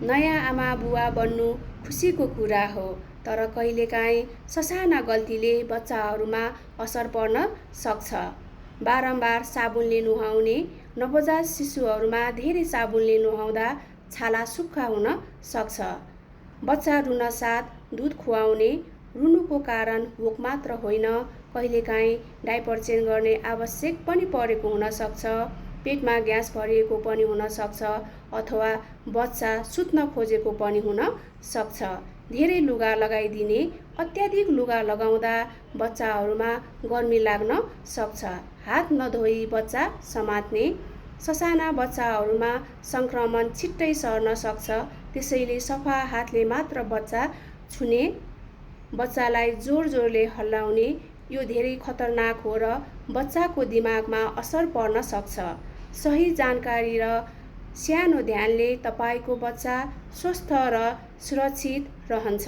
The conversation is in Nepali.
नयाँ आमा बुवा बन्नु खुसीको कुरा हो, तर कहिलेकाहीँ ससाना गल्तीले बच्चाहरूमा असर पर्न सक्छ। बारम्बार साबुनले नुहाउने नवजात शिशुहरूमा धेरै साबुनले नुहाउँदा छाला सुक्खा हुन सक्छ। बच्चा रुन साथ दुध खुवाउने रुनुको कारण भोक मात्र होइन, कहिलेकाहीँ डाइपर चेन्ज गर्ने आवश्यक पनि परेको हुन सक्छ। पेटमा ग्यास भरिएको पनि हुन सक्छ अथवा बच्चा सुत्न खोजेको पनि हुन सक्छ। धेरै लुगा लगाइदिने अत्याधिक लुगा लगाउँदा बच्चाहरूमा गर्मी लाग्न सक्छ। हात नधोई बच्चा समात्ने ससाना बच्चाहरूमा सङ्क्रमण छिट्टै सर्न सक्छ, त्यसैले सफा हातले मात्र बच्चा छुने, बच्चालाई जोरले हल्लाउने यो धेरै खतरनाक हो र बच्चाको दिमागमा असर पर्न सक्छ। सही जानकारी र सानो ध्यानले तपाईको बच्चा स्वस्थ र सुरक्षित रहन्छ।